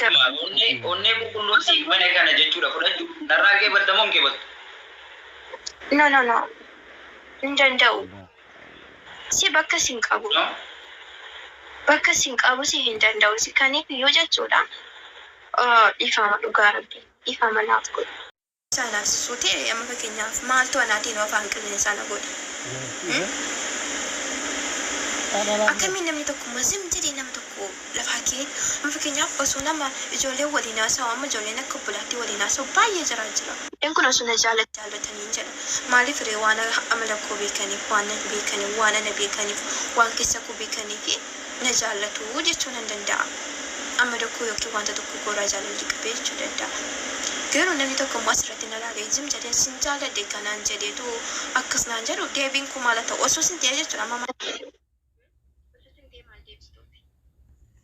Onnee onnee qulqulluu siif bane kana jechuudha fudhachuu narraa qeebalta moo hin qeebaltu? No, no, no. Hin danda'u. Si bakka sin qabu. No? Bakka sin qabu si hin danda'u. Si kaniif iyyuu jechuudha. Dhiifama, dhugaa Rabbi. Dhiifama naaf godhi. Isaa naasisuu ta'e amma fakkeenyaaf maaltu anaatiin afaan qilleensaa na godha? Akkamiin namni tokko immoo zim jedhee nama tokko lafaa ka'ee, amma fakkeenyaaf osoo nama ijoolleen waliin haasa'u, amma ijoolleen akka obbolaatti waliin haasa'u baay'ee jiraa jira. Ijoolleen kun osoo na jaallataniin jedha. Maaliif ree? Waan amala koo beekaniif, waan na beekaniif, waan ana beekaniif, waan keessa koo beekaniif na jaallatu jechuu nan danda'a. Amala koo yookiin wanta tokko koorraa jaalalli qabee jechuu danda'a. Garuu namni tokko immoo asirratti na laalee zim jedhee sin jaalladhe kanaan jedheetu akkas naan jedhu, deebiin koo maal haa ta'u? Osoo sin ta'ee jechuudha, amma maal? Osoo sin ta'ee maal deebistuufi?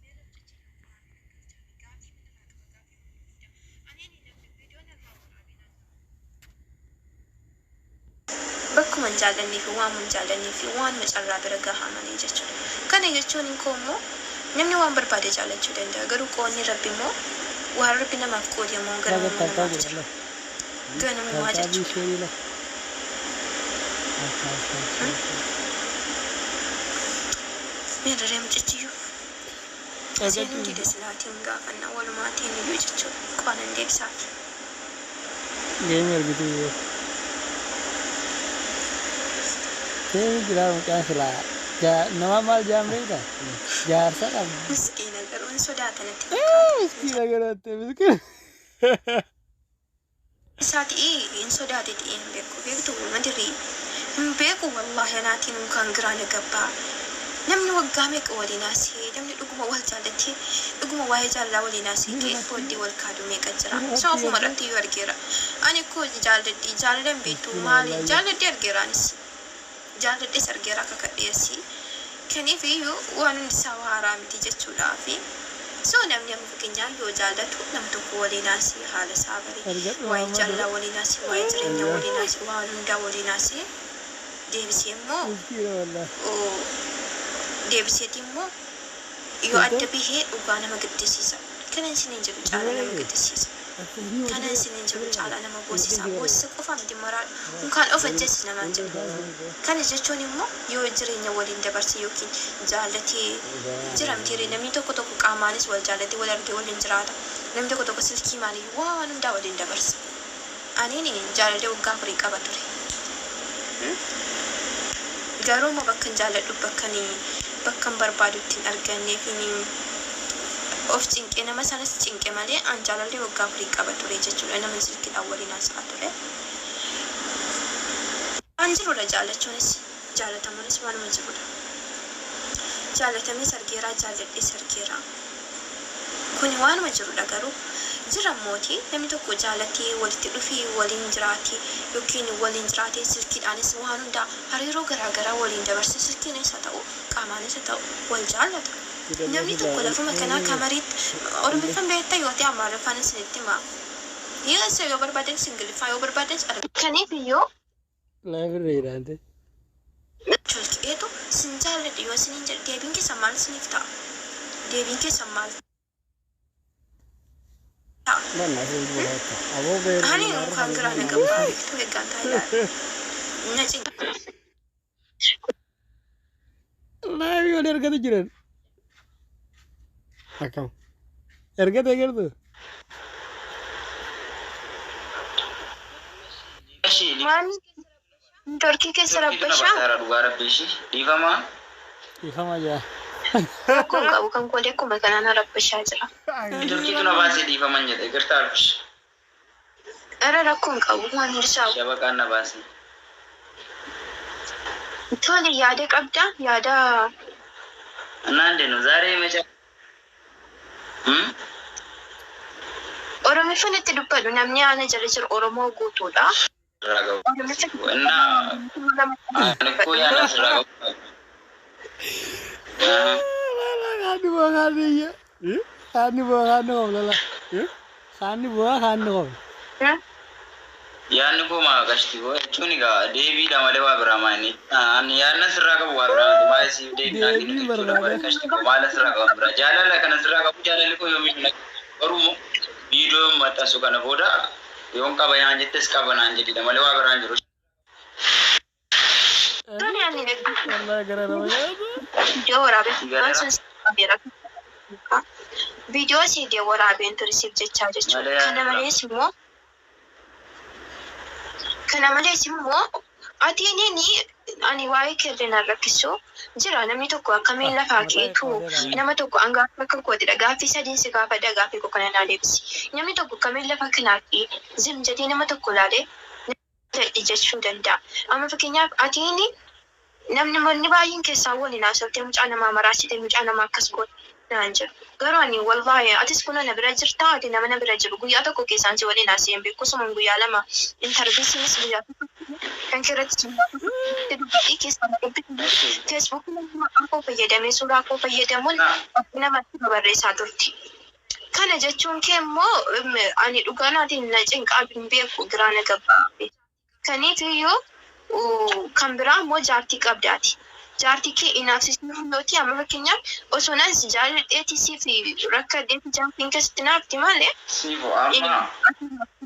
Mee namtichi maal galchaame gaaffii narraa qaba, gaaffii gurguddaa. Ani namni viidiyoo narraa waraabee naan bakkuma hin jaallannee fi waanuma hin jaallannee fi waanuma carraa bira gahaa malee jechuudha. Kana jechuun koo immoo namni waan barbaade jaallachuu danda'a. Garuu qoodni Rabbi immoo, waan Rabbi namaaf qoode immoo ganamuma namaaf jira. Ganamumaa jechuudha. Meerree mucichiyyuu seenuu dide, silaatiin gaafanna walumaatiin iyyuu jechuudha. Qo'anan deebisaafi. Geemi argitu yoo. Teemi jira mucaan silaa. Nama maal jaan beektaa? Jaarsa qabdi. Miskiina, garuu hin sodaata natti fakkaata. Miskiina garaatte miskiina. Isaati hin sodaate ta'ee hin beeku, beektu madirii hin beeku. Wallaahi anaatiin unkaan giraa na gabbaa. Namni waggaa meeqa waliin haasa'ee, namni dhuguma wal jaallatee, dhuguma waa'ee jaalalaa waliin haasa'ee ka'ee booddee wal kaaduu meeqa jira. So ofuma irratti iyyuu argeera. Ani koo jaalladhi jaalala hin beektu maali, jaalladhi argeera, anis jaalladhes argeera, kakadheesi. Kaniif iyyuu waan hundi isaa haaraa miti jechuudhaafi. So namni amma fakkeenyaaf yoo jaallatu nama tokko waliin haasa'ee, haala isaa bare, waa'ee jaalalaa waliin haasa'ee, waa'ee jireenyaa waliin haasa'ee, waan hundaa waliin haasa'ee, deebisee immoo deebiseeti immoo yoo adda bahee, dhugaa nama gaddisiisa. Kanan isiniin jedhu caalaa nama gaddisiisa. Kanan isiniin jedhu caalaa nama boosisa. Boosisa qofa miti, maraa unkaan of ajjeesi namaan jedhu. Kana jechuun immoo yoo jireenya waliin dabarse yookiin jaallatee jira miti, namni tokko tokko qaamaanis wal jaallatee wal argee waliin jiraata. Namni tokko tokko silkii maaliyyuu waan hundaa waliin dabarsa. Aniin jaalallee waggaa 4 qaba ture. Garuu immoo bakka hin jaalladhu, bakka hin barbaadutti hin arganneef of cinqee, nama sanas cinqe malee, an jaalallee waggaa 4 qaba ture jechuudha. Nama silkiidhaan waliin haasa'aa ture. Waan jirudha, jaallachuunis jaallatamuunis waanuma jirudha. Jaallatamees argeera, jaalladhees argeera. Kuni waanuma jirudha. Garuu jira mootii namni tokko jaalatee walitti dhufee waliin jiraate yookiin waliin jiraatee silkiidhaanis waan hundaa hariiroo garaagaraa waliin dabarse, silkiinis haa ta'u, qaamaanis haa ta'u, wal jaallata. Namni tokko lafuma kanaa kamariitti Oromiffaan beektaa yoo ta'e, Amaariffaan isinitti himaa. Yoo yoo barbaadan Ingiliffaa, yoo barbaadan Kaniif iyyuu Live irra jiraante. Cholqeetu sin jaalladhe yoo isiniin jedhe, deebiin keessan maal isiniif ta'a? Deebiin keessan maal ta'a? Ani kan giraa na gabbaa, beektuu eeggaan ta'a ilaala. Na cinqa. Live wal ergatu jiran. Akkam. Ergate gartuu? Maali? Torkii keessa rabbashaa? Dhugaa Rabbi ishii dhiifamaa. Dhiifama jaa. Rakkoon qabu, kan koolee akkuma kanaan rabbashaa jira. Turkiitu na baasee, dhiifaman jedhe, ይቅርታ አልኩሽ። Irra rakkoon qabu, waan hundisaa. Shabaqaan na baase. Tole, yaada qabdaa? Yaada እና እንዴት ነው ዛሬ መጫ Oromiffaan itti dubbadhu, namni aana jala jiru Oromoo guutuudha. እና እኮ ያና ስራ Kaanni bu'aa kaanni iyya. Kaanni bu'aa kaanni qobla. Kaanni bu'aa kaanni qobla. Yaadni koo maa qashti koo jechuun egaa deebiidha malee waa biraa maali? Ani yaadna sirraa qabu waa biraa miti. Maal siif deebii naa kennu jechuudha bare, qashti koo maal sirraa qabu biraa? Jaalala kana sirraa qabu, jaalalli koo yoomiyyuu na maxxansu kana booda yoon qaba naan jettes qaba naan jedhidha malee waa biraan jiru. Tole ani Wallahi gara nama nyaata. Viidiyoo waraabee sun qabeera. Viidiyoo siidee waraabeen ture siif jechaa jechuudha. Malee Kana malees immoo ati nini ani waa'ee keerreen rakkisu jira namni tokko akkamiin lafaa keetu nama tokko gaaffii akka kootidha gaaffii sadiin si gaafadha gaaffii koo kana naa deebisi. Namni tokko akkamiin lafa kanaa fi zim jedhee nama tokko ilaalee jedhi jechuu danda'a. Amma fakkeenyaaf atiin namni manni baay'een keessaa waliin haasofte mucaa namaa maraasite mucaa namaa akkas goote naan jedhu. Garuu ani wallaahi atis kun na bira jirta ati nama na bira jiru guyyaa tokko keessaan si waliin haasa'ee hin beeku suma guyyaa lama intarviisiinis guyyaa tokko kan keerratti dubbadhee keessaa na dubbise feesbuukii maqaa koo fayyadamee suuraa koo fayyadamuun namatti barreessaa turte. Kana jechuun kee immoo ani dhugaa naatiin na cinqaa hin beeku giraa na gabbaa. Kaniif iyyuu kan biraa immoo jaartii qabdaati. Jaartii kee inaafsisuu yooti amma fakkeenyaaf osoo nan si jaalladheeti siif rakkadheeti jaartiin kee sitti naafti malee Siifu amma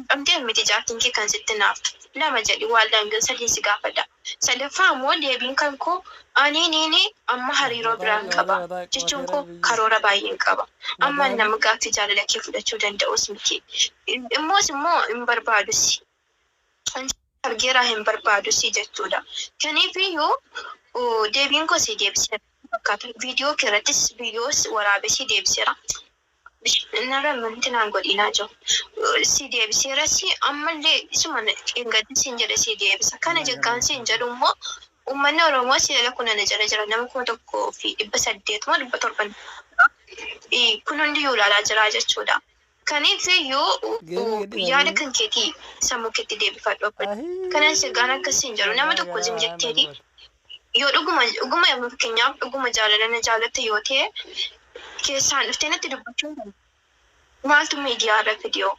dhabdee miti jaartiin kee kan sitti naaftu. Lama jedhi waan langan sadii si gaafadha. Sadaffaa immoo deebiin kan koo ani niini amma hariiroo biraan qaba. Jechuun koo karoora baay'een qaba. Amma nama gaaffii jaalala kee fudhachuu danda'us miti. Immoos immoo hin barbaadus. Argeeraa hin barbaadus jechuudha. Kaniif iyyuu deebiin koo si deebiseera fakkaata. Viidiyoo keerrattis viidiyoos waraabee si deebiseera. Narra wanti naan godhinaa jiru. Si deebiseera si ammallee isuma dhingatti siin jedhe si deebisa. Kana jeggaan siin jedhu immoo uummanni Oromoo si jala kun ana jala jira nama 1800 moo 700 kun hundiyyuu ilaalaa jira jechuudha. Kaniif iyyuu yaada kan keetii sammuu keetti deebifadhu. Kanan sirgaan akkasiin jedhu nama tokko zim jetteeti yoo dhuguma dhuguma fakkeenyaaf dhuguma jaalala na jaalatte yoo ta'e keessaan dhuftee natti dubbachuu hin danda'u. Maaltu miidiyaarra fidiyoo?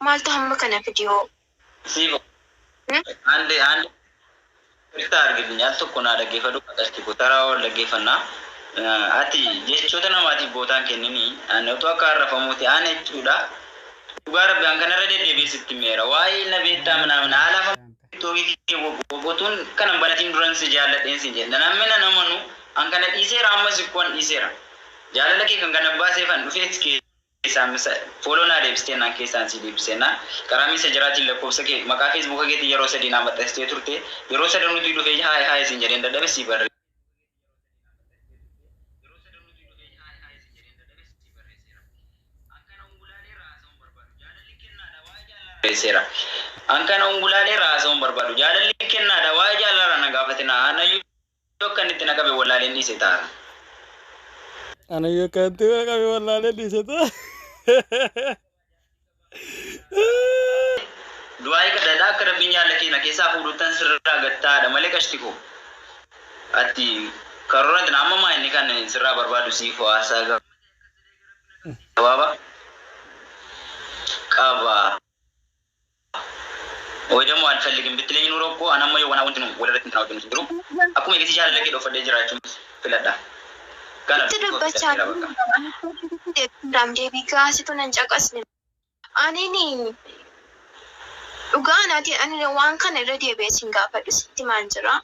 Maaltu hamma kana fidiyoo? Siifu አንድ አንድ irta arginu al tokko naa dhaggeeffadhu qaqasti taraa ol dhaggeeffannaa. Ati jechoota namaatiif bootaan kennini ani otoo akka arrafamuuti aan jechuudha. Dhugaa rabbi an kanarra deddeebiisitti meera waa'ee na beektaa minaamin haala qotuun kana banatiin duran si jaalladheen si jedha namni na namanu an kana dhiiseera ammas ikkuwan dhiiseera. Jaalala kee kan kana baaseefan dhufees keessaan misa fooloo naa deebistee naan keessaan si deebisee naa karaa misa jiraatiin lakkoofsa kee maqaa feesbuuka keetiin yeroo sadii naa maxxansitee turte yeroo sadan nuti dhufee haay haay siin jedheen dadhabe si barre. Seera. An kana ungulaalee raasa'uun barbaadu. Jaalalli kennaadha. Waa'ee jaalalaa na gaafatina. Anayyuu akka inni itti na qabe wallaaleen dhiise ta'a. Anayyuu akka itti na qabe wallaaleen dhiise ta'a. Du'aa kadhadhaa akka rabbiin jaalla keenya keessaa fuudhutan sirraa gattaadha malee qashti koo. Ati karoora tina amma maa inni kan sirraa barbaadu siif hawaasaa gabaabaa qaba. ወይ ደግሞ አልፈልግም ብትለኝ ኑሮ እኮ አናማ የሆነ ወንድ ነው ወደ ረትን ታወጥ ነው ድሮ akkuma eegasi jaalala kee dhoofadhee jiraachuun filadha. Kana Itti dubbachaa deebii gaasitu nan caqasne. Ani dhugaa naati ani waan kana irra deebi'ee sin gaafadhu sitti maan jira.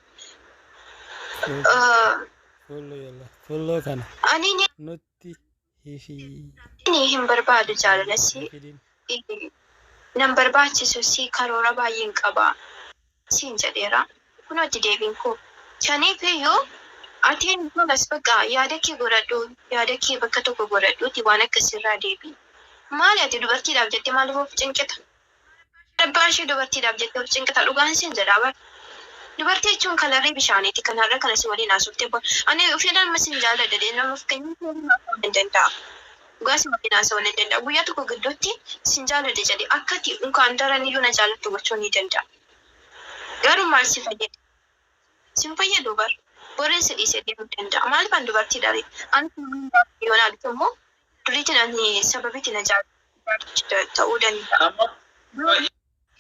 Fuulloo yalla fuulloo kana Ani nutti hifi. hin barbaadu jaalalasi. Nan barbaachisu si karoora baay'een qaba siin jedheera. Kunooti deebiin koo. Kaniif iyyuu atiin kunas bakka yaada kee godhadhu yaada kee bakka tokko godhadhuuti waan akkasirraa deebi. Maali ati dubartiidhaaf jettee maaliif of cinqita? Abbaan ishee dubartiidhaaf jettee of cinqita dhugaan siin jedhaa bara. Dubartii jechuun kalarii bishaaniiti kanarra kana si waliin haasofte ani ofii nama sin jaalladha jedhee nama of kennuu hin danda'a. Dhugaa si waliin haasa'uu ni danda'a. Guyyaa tokko gidduutti sin jaalladha jedhee akkati unkaan daraniyyuu na jaallattu gochuu ni danda'a. Garuu maal si fayyada? Sin fayyadu bara. Boreen si dhiisee deemuu danda'a. Maaliif an dubartii dha? Ani yoo na dhufu immoo duriitiin ani sababiitiin na jaalladhu ta'uu danda'a.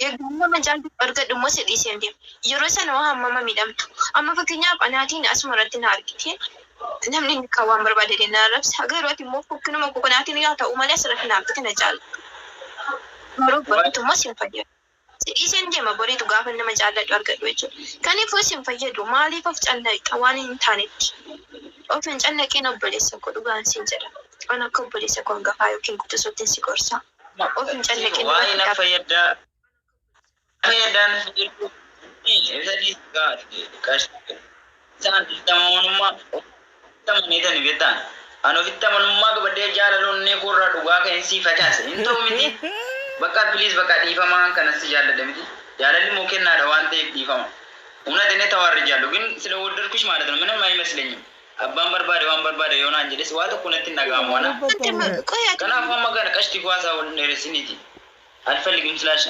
Egaa nama jaalladhu argadhu immoo si dhiisee hin deemu. Yeroo sana waa hammama miidhamtu. Amma fakkeenyaaf anaatiin asuma irratti na argite namni inni kan waan barbaade na arrabsa. Garuu ati immoo fokkinuma kokonaatiin yaa ta'u malee asirratti na argite na jaalladhu. Garuu boriitu immoo sin fayyadu. Dhiiseen deema boriitu gaafa nama jaalladhu argadhu jechuudha. Kanaafuu sin fayyadu maaliif of cannaqa waan hin taanetti. Of hin cannaqin obboleessa koo dhugaan sin jedha. Waan akka obboleessa koo hangafaa yookiin quxisuutti si gorsa. Of hin cannaqin. Waa'ee na fayyaddaa fayyadaan jedhu isa dhiisaa isaan amanamummaa ofitti amaneetani beektaan. Ani ofitti amanamummaa qabadhee jaalaloonni koorraa dhugaa kan sii facaase hin ta'u miti. Bakka please bakka dhiifamaa kanas si jaalladha miti. Jaalalli immoo kennaadha waan ta'eef dhiifama. እውነት እኔ ተዋርጃለሁ፣ ግን ስለወደድኩሽ ማለት ነው ምንም አይመስለኝም። Abbaan barbaade waan barbaade yoo naan jedhes waa tokko natti hin dhaga'amu ana. Kanaafuu amma kana qashti kuwaasaa wal dheeressiniiti አልፈልግም ስላልሽ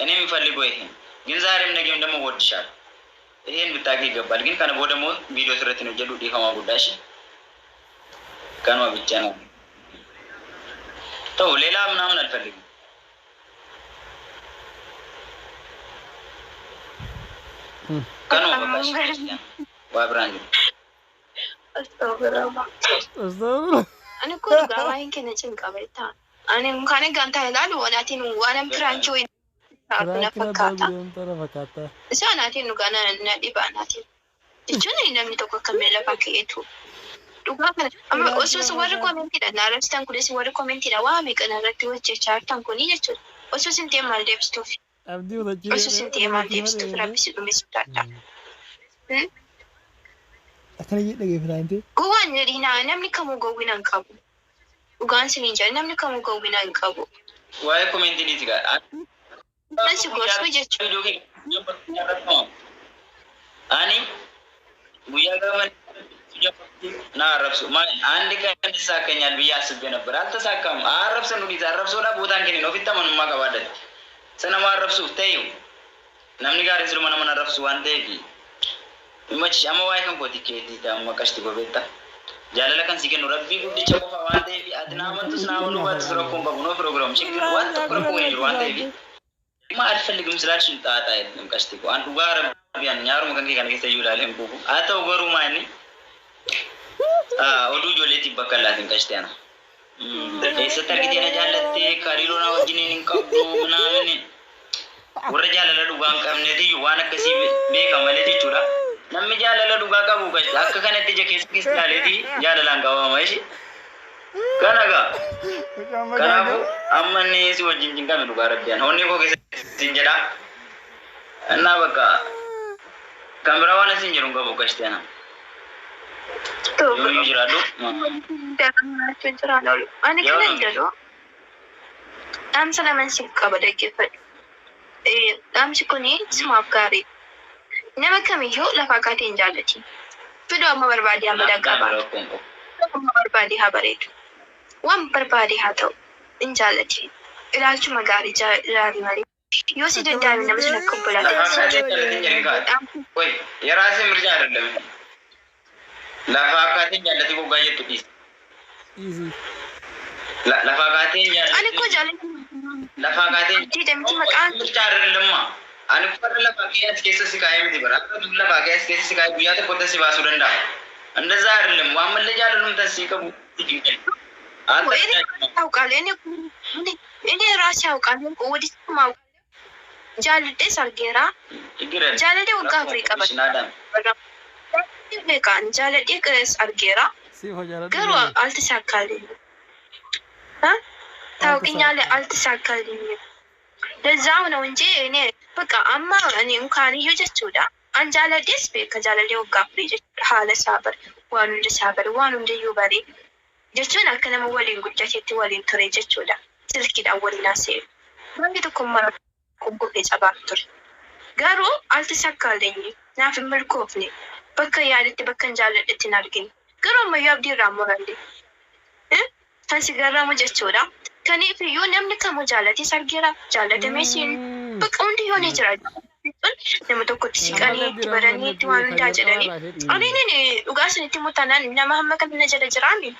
እኔ የሚፈልገው ይሄን ግን ዛሬም ነገም ደግሞ እወድሻለሁ። ይሄን ብታውቂ ይገባል። ግን ከነ ደግሞ ቪዲዮ ስረት ነው ጀዱ ዲፈማ ጉዳሽ ከኗ ብቻ ነው ተው፣ ሌላ ምናምን አልፈልግም። ከኖ በቃ ዋብራን Ani kun dhugaa baay'een kenna cinqa beektaa. Ani kan egaan taa'e ilaalu wanaatiin waan piraankii wayii na fakkaata. Isa anaatiin dhugaa na dhiba anaatiin. Jechuun namni tokko akkamiin lafa ka'eetu. Dhugaa kana amma osoo warri koomentiidha na arrabsitan kunis warri koomentiidha waa meeqa na irratti hojjechaa jirtan kuni jechuudha. Osoo isin ta'e maal deebistuuf? Osoo isin ta'e maal deebistuuf rabbi si dhume sodaadha. Akkana jedhe dhageeffataa Gowwaan jedhinaa namni kamuu gowwina hin qabu. Dhugaan siniin jedha namni kamuu gowwina hin qabu. Waa'ee koomentiidhi gaa. Si gorsuu jechuudha. Ani guyyaa gaafa na arrabsu አንድ ቀን ይሳካኛል ብዬ አስቤ ነበር። አልተሳካም። አረብሰን ኑዲት arrabsoodha bootaan kennin ofitti amanummaa qabaadha. Sana nama arrabsuuf ta'e namni gaariin siluma nama arrabsu waan ta'eef dhimmachi amma waa'ee kan kooti keetii amma qashti gobeetta. Jaalala kan si kennu rabbii guddicha qofa waan ta'eef ati na amantus na amanuu baattus rakkoon qabu noo ፕሮግራም ችግር waan tokko rakkoon hin jiru waan ta'eef dhimma አልፈልግም ስላልሽ ጣጣ የለም ቀሽቲ ko an dhugaa rabbiyaan nyaaruma kan kee kana keessa iyyuu ilaalee hin quufu haa ta'u garuu maani oduu ijoolleetiif bakka laatiin qashti ana. Eessatti argitee na jaallattee hariiroo na wajjiniin hin qabdu ምናምን warra jaalala dhugaa hin qabneetiyyuu waan akkasii beeka malee jechuudha. Namni jaalala dhugaa qabu akka kanatti ija keessa keessa ilaaleeti jaalalaan qabama ishi. Kana gaa. Kanaafuu amma inni si wajjin cinqame dhugaa rabbiyaan honni koo keessa sin jedha. Innaa bakka kan biraa waan asin jedhu hin qabu qashti ana. Yoomiyyuu jiraadhu. Ani kana jedhu dhaamsa laman siif qaba dhaggeeffadhu. Dhaamsi kuni simaaf gaarii. Nama kamiyyuu lafaa kaatee hin jaallatin. Fiduu amma barbaade amma qabaatu. Amma barbaade haa bareedu. Waan barbaade haa ta'u hin jaallatin. Ilaalchuma gaarii ilaali malee. Yoo si danda'ame nama sun akka Lafaa kaatee jaallatin jedhin kaate. Qoy የራስህ ምርጫ አይደለም። Lafaa kaatee jaallatin goggaa jettu dhiisi. Lafaa kaatee jaallatin. Ani koo jaallatin. Lafaa kaatee Diidamti maqaan. ምርጫ አይደለማ። Ani uffata lafaa kee as keessa si kaa'ee miti bara. Lafaa kee as keessa si kaa'ee guyyaa tokkotti si baasuu danda'a. እንደዛ አይደለም። waan mallee jaalalumta si qabu. ያውቃል። እኔ ራሴ ያውቃል። ወዲህ jaaladhee sargeera. Jaaladhee waggaa afurii qaba. Beekaan jaaladhee argeera. Garuu አልተሳካልኝም። ታውቂኛለህ፣ አልተሳካልኝም። ለዛው ነው እንጂ እኔ በቃ amma ani እንኳን jechuudha. An jaaladhees beeka jaaladhee waggaa afurii jechuudha. Haala isaa bare, waan hunda isaa bare, waan hundayyuu bare jechuun akka nama waliin guddateetti waliin ture jechuudha. Silkiidhaan waliin haasa'e. Wanti tokko mara gurgurree cabaa ture. Garuu አልተሳካልኝም. Naaf hin milkoofne. Bakka yaadetti bakka hin jaalladhetti hin argine. Garuu ammayyuu abdii irraa muralle. Kan si garraamu jechuudha. Kaniif iyyuu namni kamuu jaallates argeera. Jaallatamee siin bakka hundiyyuu ni jira. Nama tokkotti siqanii itti baranii itti waan hundaa jedhanii. Ani dhugaa isinitti mutaanaan nama hamma kana jala jiraami.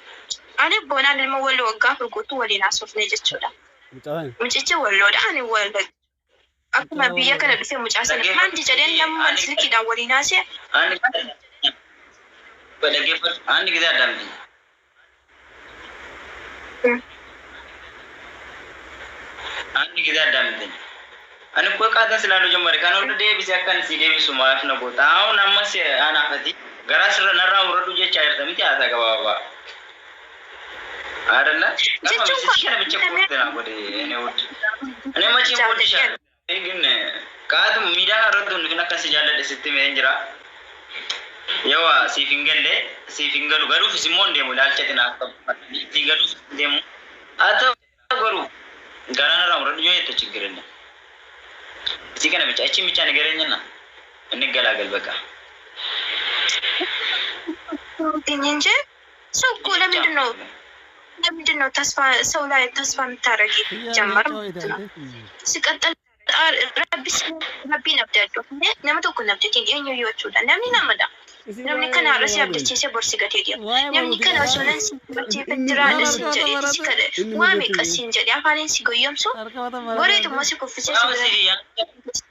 Ani boonaan ilma walloo waggaa afur guutuu waliin haasofne jechuudha. Mucichi walloodha ani walla. Akkuma biyya kana dhufe mucaa sana maanti jedheen nama silkiidhaan waliin haasa'e. አንድ ጊዜ አዳምጪኝ። አንድ ጊዜ አዳምጠኝ። Ani እኮ ቃተን ስላሉ ጀመረ kan hunda deebisee akkan si deebisu maaf na goota? አሁን ammas anaafati garaa sirra narraa muradhu jechaa jirta miti haasaa gabaabaa አይደለ? Jechuun Kana ብቻ ቆርጥ na godhe እኔ ውድ እኔ መቼም እወድሻለሁ ግን qaatu miidiyaa irratti hundi kan akkas jaalladhe sitti himeen jira. Yoo siif hin galle siif hin galu galuufis immoo hin deemu ilaalcha naaf qabu si galuuf hin deemu haa ta'u garuu garaa narraa muradhu yoo jette ችግር የለም። እዚህ kana ብቻ እቺን ብቻ ንገረኝና እንገላገል በቃ። እንጂ ሰው እኮ ለምንድን ነው ተስፋ ሰው ላይ ተስፋ የምታደርጊ? ጀመር ማለት ነው። ሲቀጥል Rabbiin abdadhu nama tokko hin abdatin eenyu jechuudha. Namni namadha. Namni kana har'a si abdachiisee bor si gatee deema. Namni kana osoo nan si abdachiifin jiraadha si jedhee si kadhe waa meeqa siin jedhee afaaniin si goyyomsu boreetummoo si kuffisee si bira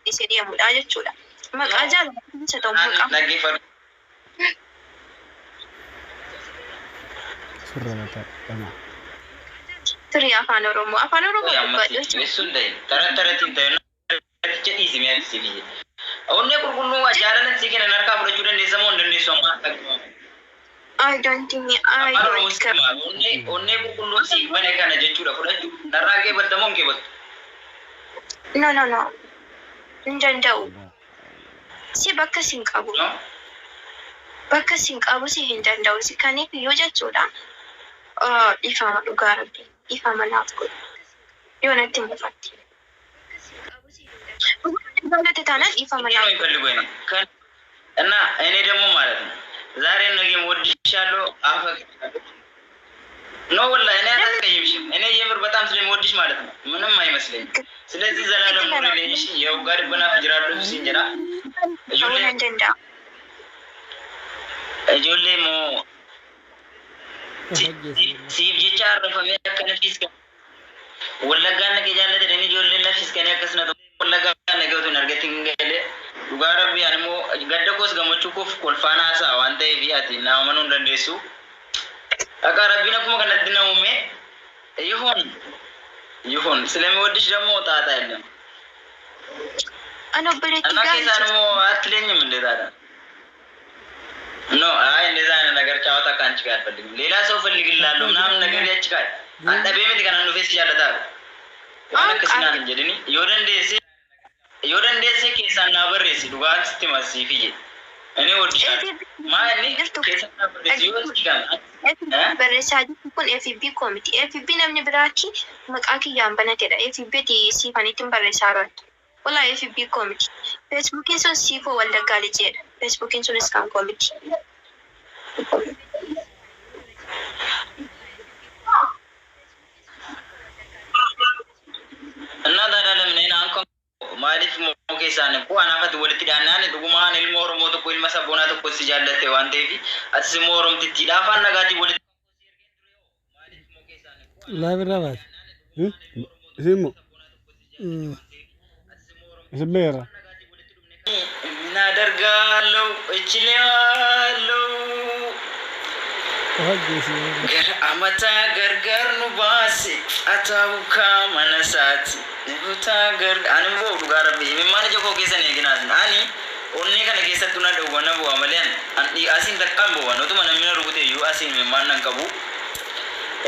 dhiisee deemudha jechuudha. Maqaa jaalala isa ta'u maqaa Dhaggeeffadhu. Surra mataa dhama. Firii Afaan Oromoo Afaan Oromoo dubbadhu jechuudha. እሱን ተይ ተረት ተረtiin ta'e naticha dhiisi mee ati siif iyye. Onnee qulqulluu jaalalan sii kennan harkaa fudhachuu dandeessa moo hin dandeessu amma? I don't think I Afaan Oromoo don't sitti care. himaa. Onnee qulqulluu siif bane kana jechuudha fudhachuu narraa qeebalta moo hin qeebaltu? No, no, no. Hin danda'u. Si bakka sin qabu. No? Bakka sin qabu si hin danda'u. Si kaniif iyyuu jechuudha. Dhiifama dhugaa Rabbi. Dhiifama naaf godhu. Yoo natti mufatti. Jaalate taanaan dhiifama ነው naaf godhu. የሚፈልገው እኔ እና እኔ ደግሞ ማለት ነው ዛሬ ነገም ወድሻለሁ፣ አፈቅርሻለሁ። No ወላሂ እኔ አላስቀይምሽም። እኔ የምር በጣም ስለምወድሽ ማለት ነው ምንም አይመስለኝም። ስለዚህ ዘላለም ኑሪልኝ። እሺ የውጋ ድበና ፍጅራለሁ ሲንጀራ Ta'uu ijoollee nan danda'a. Ijoollee moo siif jecha arrafamee akka nafis Wallaggaan naqee jaallatanii ijoolleen nafis kanii akkas na ta'u Wallaggaan naqee otoo hin argatin galee dhugaa Rabbii ani immoo gadda koos gammachuu koof kolfaan haasa'a waan ta'eef ati na amanuu hin dandeessu. Akka Rabbiin akkuma kanatti na uume ይሁን ይሁን ስለሚወድሽ ደግሞ ጣጣ የለም። Ani obboleettii እና gaarii keessaan jirtu. immoo አትለኝም እንዴ ታዲያ? No አይ እንደዛ አይነት ነገር ጨዋታ ከአንቺ ጋር አልፈልግም። ሌላ ሰው ፈልግላለሁ ምናምን ነገር ያቺ ጋር አንጠቤ miti kanan dhufee si jaallataadha. Waan akkasii naan hin jedhini yoo dandeesse yoo dandeesse keessaan naa barreessi dhugaan sitti masiif iyye. እኔ እወድሻለሁ። maa inni Jirtu. keessaan naa barreessi yoo si kan FB barreessaa jirtu kun FB koo miti. FB namni biraatti maqaa kiyyaan banatedha. FB ti siifaniitiin barreessaa jirtu. Walaa FB koo miti. Feesbuukiin sun Siifoo Wallaggaa Lijeedha. Feesbuukiin sunis kan koo miti. እና ታዲያ ለምን እኔን አንኮ maaliif moo keessaan koo anaafati walitti dhaannaan dhugumaan ilma Oromoo tokko ilma sabboonaa tokko si jaallatte waan ta'eef atis immoo Oromtittiidha afaan nagaatiin walitti Live irraa baate. Isin immoo isin beera. ምን አደርጋለሁ እችላለሁ Of ajjeesi. Gara amataa gargar nu baase ataawukaa mana isaati nutaa gar ani immoo dhugaa Rabbi imimmaan ija koo keessan eeginaas ani onnee kana keessattuu na dhowwa na bu'a malee ani asiin takkaan bu'an otuma namni na rukute iyyuu asiin imimmaan nan qabu.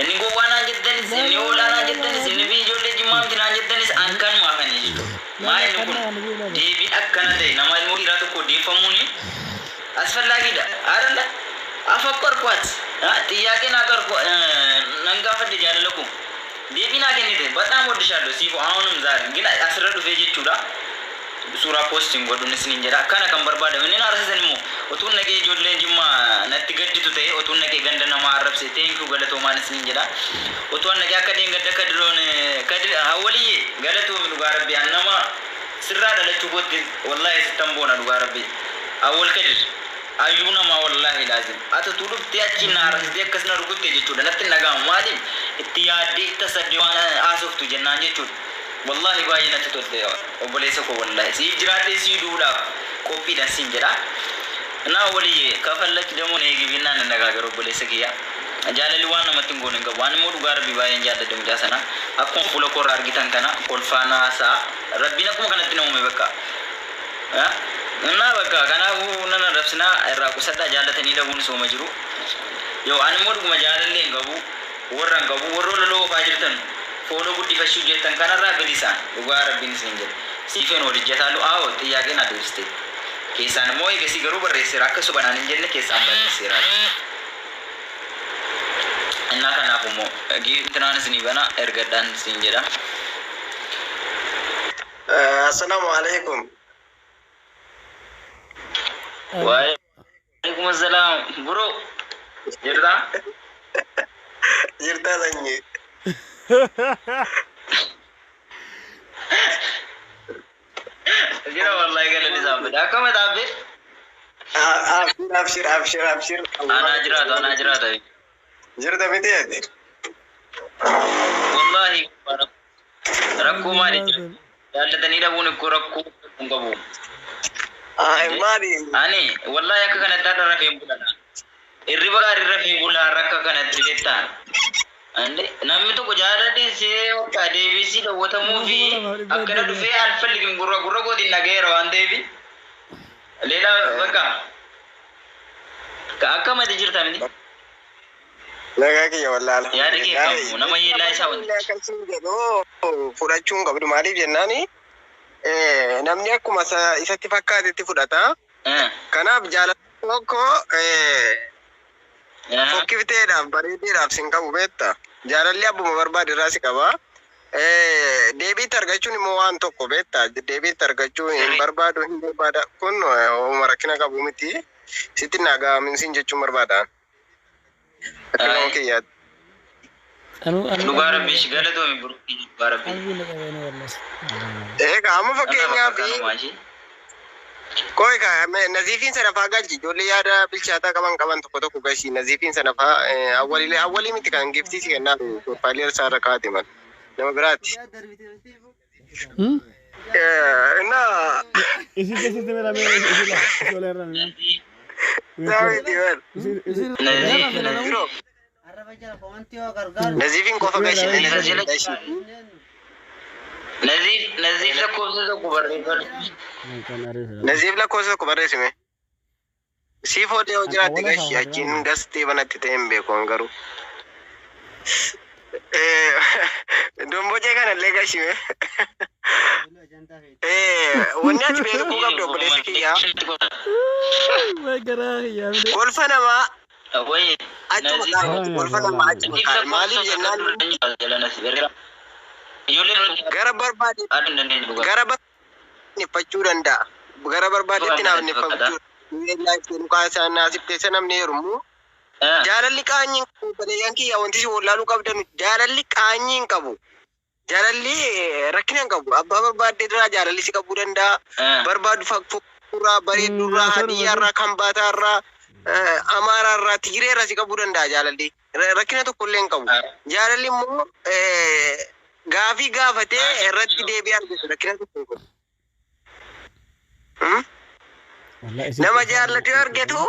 Inni gowwaa naan jettanis inni hoolaa naan jettanis inni biyya ijoollee jimmaa miti naan jettanis an kanuma hafanii jechuudha. Maa inni kun deebiin akkana ta'e nama ilmoo dhiiraa tokko deeffamuuni አስፈላጊ አይደለ? አፈቀርኳት ጥያቄን አቀርኩ ነንጋፈድ ጃለለኩ deebii naa kennite በጣም ወድሻለሁ ሲፎ አሁንም ዛሬ ግን asirra dhufee jechuudha suuraa postiin godhuun isiniin jedha akkana kan barbaadamu inni arsisan immoo utuun naqee ijoolleen Jimmaa natti gadditu ta'e utuun naqee ganda namaa arrabse thank you galatoomaan isiniin jedha utuun naqee akka dheengadda kadiroon kadir hawwaliyye galatoomi dhugaa Rabbi an nama sirraa dhalachuu kootti wallahi sittan boona dhugaa Rabbi Awwal Kadir ayyuu namaa wallahi laazim ati utuu dhuftee achi na arrabsitee akkas na rukutte jechuudha natti hin dhaga'amu maaliif itti yaaddee itti tasaddee waan haasoftu jennaan jechuudha wallahi baay'ee natti tolte obboleessa koo wallahi siif jiraatee sii duudhaaf qophiidhaan siin jedha እና ወልዬ ከፈለክ ደግሞ እኔ ግቢና እንነጋገር obboleessa kiyya. Jaalalli waan namatti hin goone hin qabu. Waan immoo dhugaa Rabbi baay'een jaalladhe mucaa sana. Akkuma fuula koorraa argitan kana kolfaan haasaa. Rabbiin akkuma kanatti na uume bakka. Innaa bakka kanaafuu nan arrabsinaa irraa qusadhaa, jaallatanii dhabuun sooma jiru. Yoo ani immoo dhuguma jaalallee hin qabu, warra hin qabu, warra loloo oofaa jirtan fooloo guddifachuu jettan kanarraa bilisaan dhugaa Rabbiin isin jedhe. Siifeen wal ijjataalu aawoo xiyyaaqeen adeemsite. Keessaan immoo eegasii garuu barreesseera, akka sobanaan hin jenne keessaan barreesseera. Innaa kanaaf immoo intinaan isinii bana ergadhaan isin jedha. Assalamu alaikum. Waalaikum assalam. Bro, jirtaa? Jirta sanyii. Jira wallahi galanni isaa fedha. Akkama taabbee? Abshir, abshir, abshir, abshir. Anaa jiraatu, anaa jiraatu. Jirta miti ati? Wallahi rakkoo maali jira? Jaallatanii dhabuun ikkoo rakkoo hin qabu. Maali? Ani wallahi akka kanatti har'a rafeen bulaa. Hirriba gaarii rafee bulaa har'a akka kanatti beektaa. Ande namni tokko jaaladhe see bakka deebisii dhowwatamuu fi akkana dhufee alfalligin gurra gurra gootiin dhagayeera waan ta'eef. Leela bakka akka mati jirta miti. Nagaa kiyya wallaala. Yaada kee qabu nama yeellaa isaa wanti. Akkasiin jedhu fudhachuu hin qabdu, maaliif jennaani namni akkuma isatti fakkaatetti fudhata. Kanaaf jaalala tokko fokkifteedhaaf bareedeedhaaf sin qabu beekta. Jaalalli abbuma barbaade irraa si qaba. Deebiitti argachuun immoo waan tokko beekta. Deebiitti argachuu hin barbaadu, hin barbaada kun hooma rakkina qabu miti. Sitti nagaamin sin jechuun barbaada. Akka nama kiyyaatti. Dhugaa Rabbii shi galatoomi burukii, dhugaa Rabbii. Egaa amma fakkeenyaaf Koi ka naziifiin sana faa galchi, ijoollee yaada bilchaataa qaban qaban tokko tokko galchi. Naziifiin sana faa awwalilee awwalii miti, kan giftii si kennaa profaayilii isaa irra kaa'ate mal nama biraati. Innaa Isin keessatti mira mira isin la ijoollee irra mira. Saawiti bal. Isin Naziif. Naziifiin qofa galchi, naziifiin galchi. Naziif, Naziif lakkoofsa tokko barreeffadhu. Kan ariif. Naziif lakkoofsa tokko barreessime. Siif hodhee yoo jiraatte galchi, achiin gastee banatti ta'e hin beeku an garuu. Dombocee kanallee galchime. Wanni ati beekuu qabdu, obboleessi kiyyaa. Kolfa namaa Wayi achuma kaa'e, kolfa namaa achuma kaa'e, maaliif jennaan gara barbaade gara barbaade danda'a. Gara barbaadetti naaf neffachuu naasif keessa namni heerumu. Jaalalli qaanyii hin qabu, obboleeyyan kiyya, wanti isin wallaaluu qabdan jaalalli qaanyii hin qabu. Jaalalli rakkina hin qabu. Abbaa barbaadde irraa jaalalli si qabuu danda'a. Barbaadu fakkuurraa, bareedduurraa, hadiyyaarraa, kambaataarraa, amaaraarraa, tigireerraa si qabuu danda'a jaalalli. Rakkina tokko illee hin qabu. Jaalalli immoo gaafii gaafatee irratti deebii argatu, rakkina tokko hin qabu. Nama jaallatu yoo argatu